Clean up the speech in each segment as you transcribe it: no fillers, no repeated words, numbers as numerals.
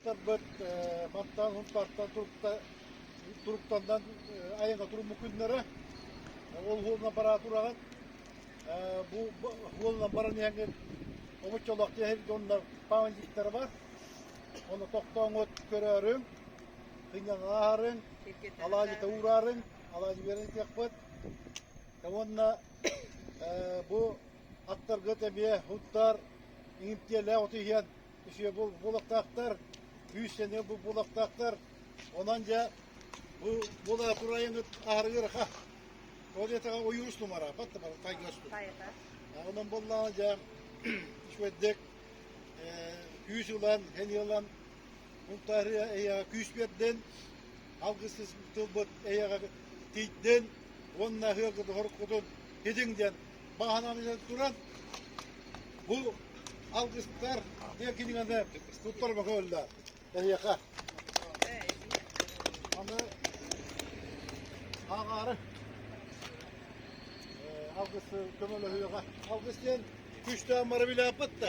аттарбыт мантан Һунтаартан туруктанан айаҥҥа туруммут күннэрэ. Ол уолунан бараа тураҕын. Бу уолунан баран иһэҥҥит обуччолоох тиэһиргэ онно памятниктара бар. Ону тохтооҥҥут көрөөрүҥ, сынньанан ааһарыҥ, алаадьыта уураарыҥ, алаадьы биэрэн итиэхпит. Уонна бу аттаргыт эмиэ Һунтаар иҥимтиэлээх оту иһэн үчүгэй буолуохтаахтар, күүс сэниэ буолуохтаахтар. Онон дьэ бу буола турайыҥыт аһарыгырха. Ол диэтэҕэ ойуур устумара, батта бар тайга устум. Онон буоллаҕына дьэ үчүгэйдик күүс ылан, сэниэ ылан Һунтаарыа эйэҕэ күүс биэрдин, алгыс тылбыт эйэҕэ тиийдин уонна ыһыаххыт хоруккутун хидиҥ диэн баҕа туран бу алгыстар диэн кинигэни туттарба көөллө эһиэхэ. Аны ааҕаары алгыс көмөлөһүөҕэ. Алгыс диэн күстээн бары билээппит да.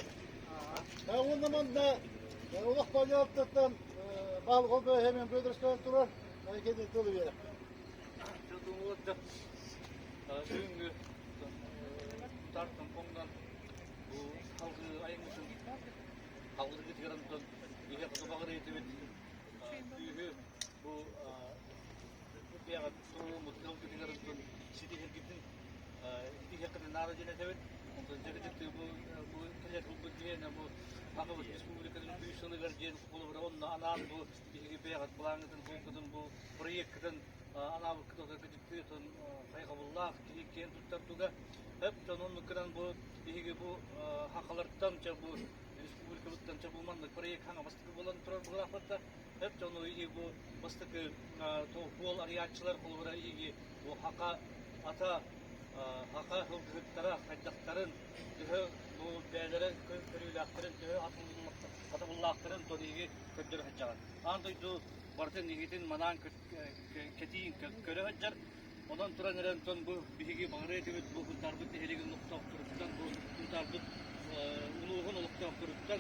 Уонна манна олох дьаһалтаттан баһылык ол бэйэһэ Федорович турар. Кини тылы биэрэ. Бүгүҥҥү Тартан хоҥнон бу салгыы айыммытын халгыргытыгар онтон иһэ хоту баҕарыйтыбыт күүһү бу бэйэҕэ туруоруммут тылгытыгар онтон ситиһэргитин итиһиэххитин наада диэн этэбит. Онтон дьэ бу бу кэлэр сылбыт диэн бу Сахабыт Республикатын күүс сылыгар диэн холобура онно анаан бу биһиги бэйэҕит былааҥҥытын, холкутун бу проекткытын анаабыккыт кыдьыктыытын хайҕабыллаах киһи киэн туттар туга. Эп дьон оннук гынан бу биһиги бу хахалартан чэ бу республикабыттан чэ бу маннык проект хаҥа бастакы буолан турар быһыылаахпыт да эп дьону иһи бу бастакы суол арыйааччылар холобура иһиги бу хака ата хака сылгыһыттара хайдахтарын төһө бу бэйэлэрэ көрүүлээхтэрин төһө хатабыллаахтарын тон иһиги көрдөрө сылдьаҕын. Аан дойду барытын иһитин манаан кэтиин көрө сылдьар. Онон туран эрэн онтон бу биһиги баҕарыа этибит бу Һунтаарбыт нэһилиэгин олохтоохторуттан, бу Һунтаарбыт улууһун олохтоохторуттан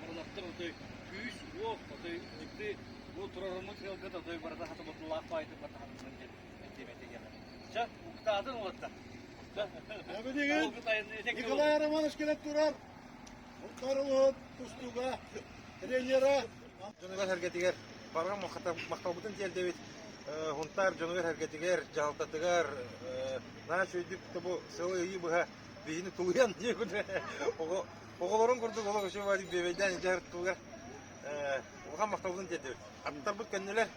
барылартан отой күүс-уох, отой дьикти бу турарыммыт сыалгыт отой барыта хатыбытылаах баайдык барыта хатыллан диэн этиэм этэ диэҕэ. Чэ, уктаатын уолаттар. Билигин Николай Романович кэлэн турар. Һунтаар улууһун тустууга тренера Дьонугар-сэргэтигэр барҕа махталбытын тиэрдэбит. Һунтаар дьонугар-сэргэтигэр, дьаһалтатыгар наһаа үчүгэйдик бу сылы ыйы быһа биһини тулуйан диэбит оҕолорун курдук олох үчүгэй биэбэйдээн илдьэ сырыттылар. Улахан махталбытын тиэрдэбит. Аттарбыт көннүлэр,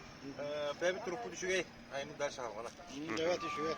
бэйэбит турукпут үчүгэй, айыммыт дальше салҕана. Давайте үчүгэй.